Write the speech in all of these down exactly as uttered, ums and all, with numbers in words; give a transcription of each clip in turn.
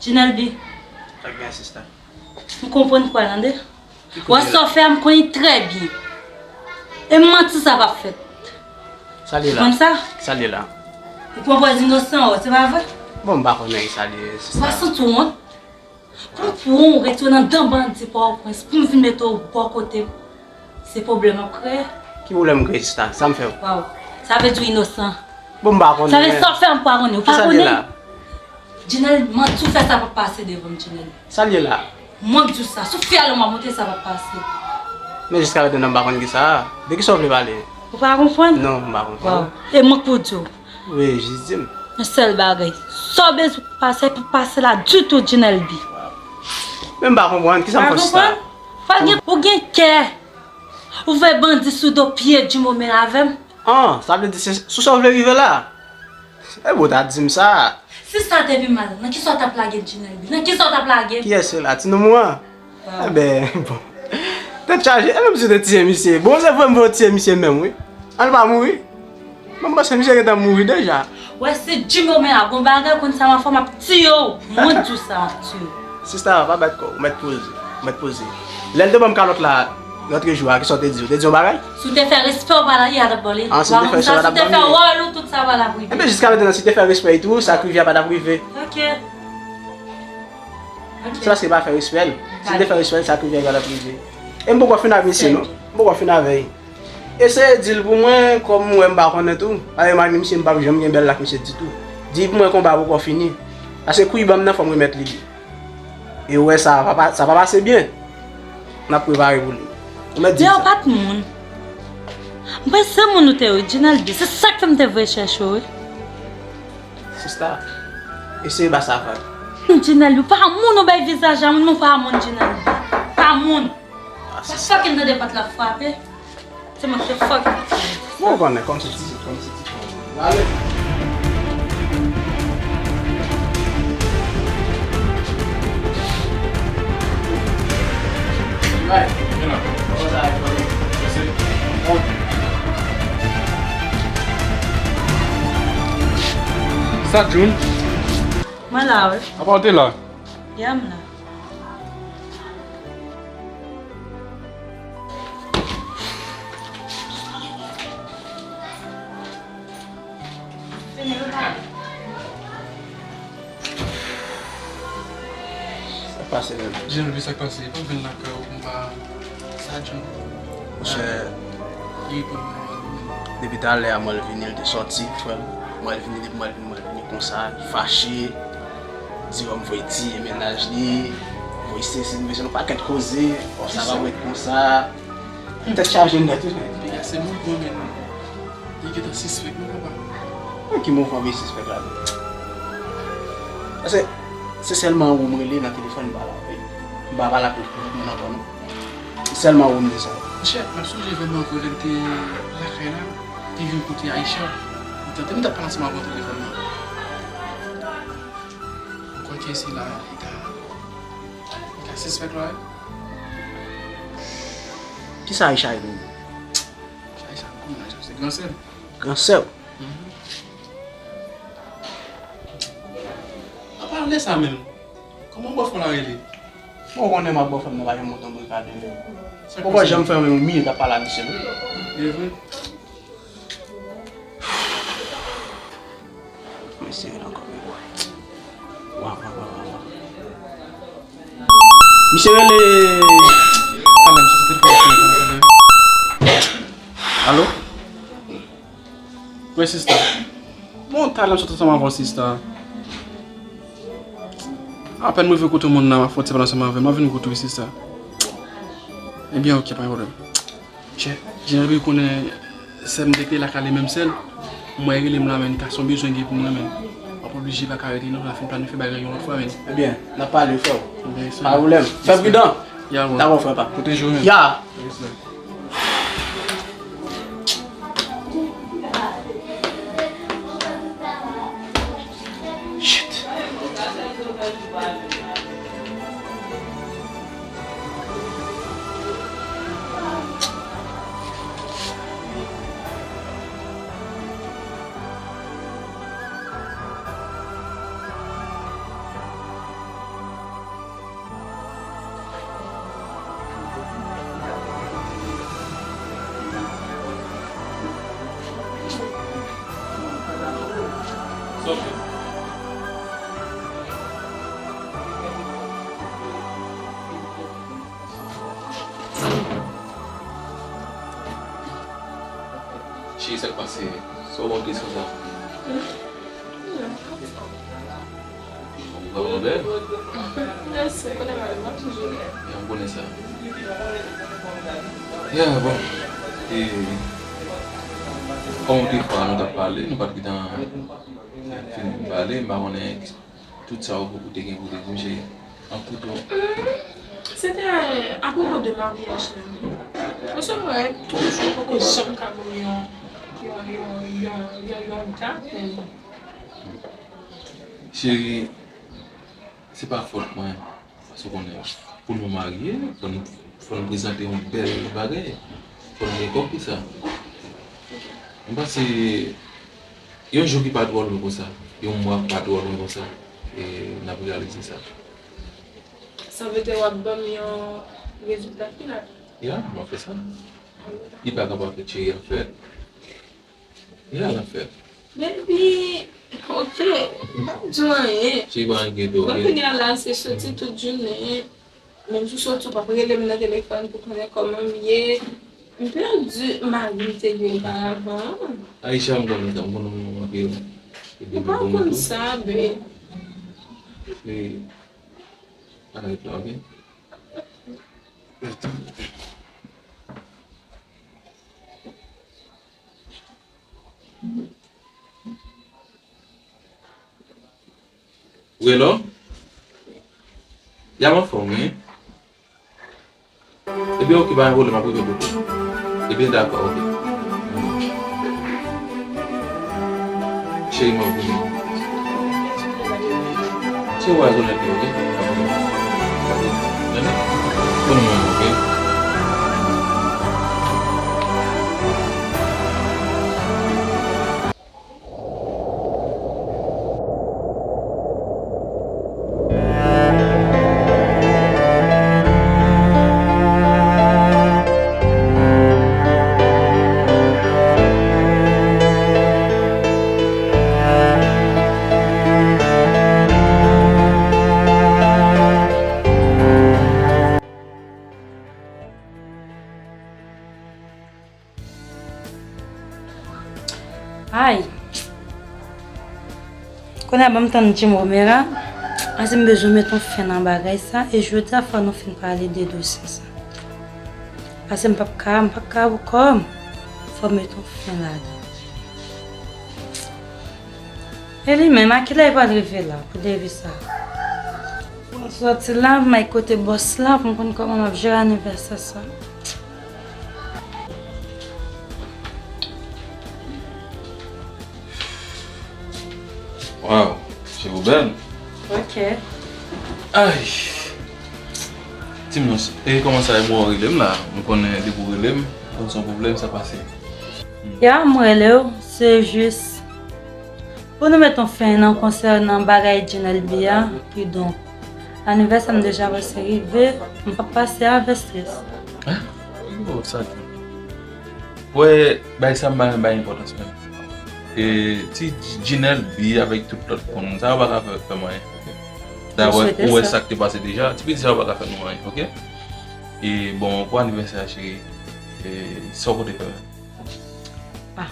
Jinelby. Sa k gen, sista? M konprann kwa, tande. Wè sa w fè a, m konnen trè byen. E m manti sa p ap fèt. Sa l ye la? Ou konn sa? Sa l ye la? Ou pran pòz inosan, o, se pa vre? Bon, m pa konnen sa l ye, sista. Ou pa santi w wont? Pou m pran w, retire w nan dan bandi Pòtoprens, pou m vin mete w bò kote m, se pwoblèm w ap kreye. Ki pwoblèm m kreye, sista? Sa m fè w? Waw. Sa vle di w inosan. Bon, m pa konnen. Sa vle di sa w fè a, m pa konnen. Ou pa konnen? Kisa l ye la? Jinelby, manti w fè sa p ap pase devan m, Jinelby. Sa l ye la? Mwen k di w sa, si w fè alè mwen monte sa p ap pase. Men jiskaprezan m pa konn kisa. De kisa w vle pale? Ou pa konprann? Non, m pa konprann. Waw. E mwen k pou di w. Wi, jis di m. Yon sèl bagay. Sa w bezwen pase, p ap pase la ditou, Jinelby. Men m pa konprann, kisa m fè sista? Ou pa gen, ou gen kè. Ou vle bandi sou do pye di momen avè m. An, sa vle di se sou sa w vle rive la? E bon, w ta di m sa. Si sa te pi mal, nan kisa w t ap lage m, Jinelby? Nan kisa w t ap lage m? Kiyès se la? Ti nonm ou an? Enben, bon. Tèt chaje, e menm si w te tiye misye. Bon, se vre m vle w tiye misye menm, wi. An l pa mouri. Mwen panse misye gentan mouri deja. Wè, si Jimmy ou men a gon bagay konn sa m ap fè, m ap tiye w. Mwen di w sa, m ap tiye w. Sista, pa bat kò w, ou mèt poze. Ou mèt poze. Lè l te ban m kalòt la, lòt jou a, kisa w te di? Ou te di yon bagay? Si w te fè respè w pa la, li a t ap bò li. An, si w te fè respè w pa t ap bò li. Wòl ou, tout sa pa t ap rive. Enben, jiska mentnan, si w te fè respè li tou, sa k rive a pa t ap rive. Ok. Ok. Se paske li pa fè respè l. Si l te fè respè l, sa k rive a pa t ap rive. E m poko fin ak misye, non. M poko fin avè l. Eseye di l pou mwen, kòm m wè m pa konnen tou. Paske m ak misye, m p ap janm gen bèl la ak misye ditou. Di pou mwen konba a poko fini. Paske kou li ban m nan, fò m remèt li li. E ou wè sa, pa, pa, sa pa pase byen. N ap prepare pou li. Ou mèt di sa. Deyò pa t moun. M panse se moun ou te ye, Jinelby. Se sa k fè m te voye chèche w, wi. Sista, eseye ba sa vag. Jinelby, ou pa moun, ou bay vizaj a moun, men ou pa moun, Jinelby. Pa moun. Ah, sista. Sa fè m tande pòt la frape. Se mwen ki te fòk. Bon, ou konnen, kòmsi ti, kòmsi ti. Ale. Right. Sa, Jun? Mwen la, wi. Apa w te la? Ya, m la. Sa k pase menm? Jan, sa k pase? Pa vin lakay ou konpa. Sa, Jan? Monchè, depi talè a, mwen vini, li te sòti, frè m. Mwen vini, depi mwen vini, mwen vini konsa, li fache. Di wè m voye tiye mennaj li, voye sesi, m voye se yon pakèt koze, fò sa pa ret konsa. Tèt chaje nèt wi. Piga se moun mwen menm. Li gentan sispèk wi papa. Mwen ki mouvman vye sispèk la menm? Paske se sèlman ou m rele nan telefòn m pa la. M pa pale ak lòt moun ankò non. Se sèlman ou m di sa. Monchè, m ap sonje vrèman vre lè m te lakay la, te jwenn kote Aisha. Li tande m t ap pale ansanm avè w telefòn nan. M kwè ke se la, li ta, li ta sispèk la wi. Kisa Aisha ye menm? Aisha, kòman Aisha? Se gran sè m. Gran sè w? Mhm. Apa de sa menm. Kòman bòfè w la rele? Bon, ou konnen m ak bòfè m nan pa janm monte yon brikad menm. Poko janm fè yon minit ap pale a misye non. E vre? Mesye rele ankò wi bòy. Wa, wa, wa, wa, wa. Misye rele. Talè m soti telefòn nan, talè, talè. Alo? Wi, sista. Bon, talè m sot ansanm avè w, sista. Apèn m rive kote moun nan, m ap fè yon ti pale ansanm avè l. M ap vin kote w, sista. Ebyen, oke, pa gen pwoblèm. Chè, jan w konnen sè m te kreye lakay li menm sèl. Mwen rele m la, men li ka se yon bezwen gen pou mwen, men. M ap oblije pa ka rete non, la fin planifye bagay yon lòt fwa, men. Ebyen, n ap pale, frè. Ebyen, pa pwoblèm. Fè pridan. Ya, bro. Dakò, frè pa. Pwoteje w, men. Ya. Yes, sir. Shit. Cheri, sa k pase? Sa w gen kesyon sa? Ou vrèman bèl. Mèsi, ou konnen mwen, mwen toujou bèl. Ya, m konnen sa. Ya, bon. E, kòm ou te fè, nou t ap pale, nou pa t gentan fin pale, m pa konnen tout sa ou, ou te gen pou te di m, cheri. An kouto. Se te apwopo de maryaj la. Paske mwen toujou poko janm ka ban yon, yon, yon, yon, yon, yon dat, men. Cheri, se pa fòt mwen. Paske w konnen, pou nou marye, fò n, fò n prezante yon bèl bagay. Fò n gen kòb pou sa. M panse, yon jou ki pa twò lwen konsa, yon mwa ki pa twò lwen konsa, e n ap reyalize sa. Sa vle di w ap ban m yon rezilta final? Ya, m ap fè sa. Li pa kapab fèt, cheri, ap fèt. Ya, l ap fèt. Baby, ok, m p ap di w anyen. Cheri, pa enkyete w, ok? Bon, kounye a la, se soti tout jounen. Menm si w soti, w p ap rele m nan telefòn pou konnen kòman m ye. M pèdi mari m te gen oparavan an. Aisha, m konnen sa, m konnen w anpil. Ou pa konn sa, babe. E, arèt la, ok? Wi, hello? Ya, m anfòm, wi. Ebyen, ok, pa gen pwoblèm, m ap rive kote w. Ebyen, dakò, ok. Cheri, m ap vini. Se w a zonèt li, ok? Tande? Konn mwen, ok? Ay! Kounye a ban m tann Jim Romera. Paske m bezwen met yon fen nan bagay sa. E jodi a fò nou fin pale de dosye sa. Paske m p ap ka, m p ap ka ankò. Fò m met yon fen ladan. E li menm, a kilè li pral rive la pou deri sa? Mwen soti la, m al kote bòs la pou m konn kòman m ap jere anivèsè sa. Waw, cheri w bèl. Ok. Ay. Di m non, e kòman sa, e mwen w rele m la? M konnen depi w rele m, konn se yon pwoblèm sa pase. Ya, m rele w, se jis pou nou met yon fen nan konsènan bagay Djinèl Bi a, kidonk, anivèsè m deja prèske rive, m p ap pase avè strès. Hein? Bon, sa tou. Wè, bay sa m pa bay enpòtans menm. E ti Djinèl Bi avèk tout lòt moun, sa yo pa ka fè, fè m anyen. Dayè, ou wè sa k te pase deja, ti pitit sa yo pa ka fè nou anyen, ok? E bon, pou anivèsè a, cheri, e sa w konte fè menm? Ah.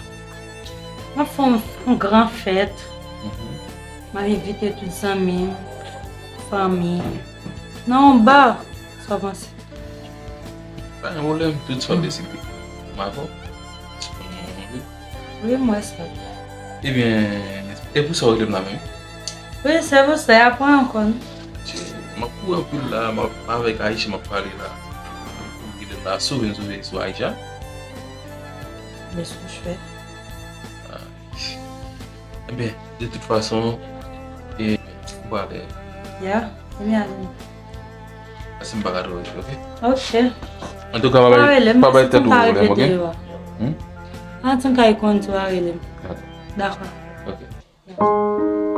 M ap fè yon, yon gran fèt. Mhm. M ap envite tout zanmi m, fanmi m. Nan yon ba, sa w panse? Pa gen pwoblèm, tout sa w deside. M avè w. Wi, m wè sa. Ebyen, e pou sa w rele m la menm? Wi, se pou sa, y ap pran ankò, non? M ap kouri anpil la, m ap avèk Aisha, m ap pale la. Ou genlè ta sove m sove sou Aisha. Men sa w fè. Ah. Ebyen, de tout fason, e, ou prale. Ya, ebyen, ale. Paske m pa ka twò rete, ok? Ok. Antouka, pa bay, pa bay tèt ou pwoblèm, ok? Hmm? Antouka, e konn tou a rele m. Dakò. Dakò. Ok.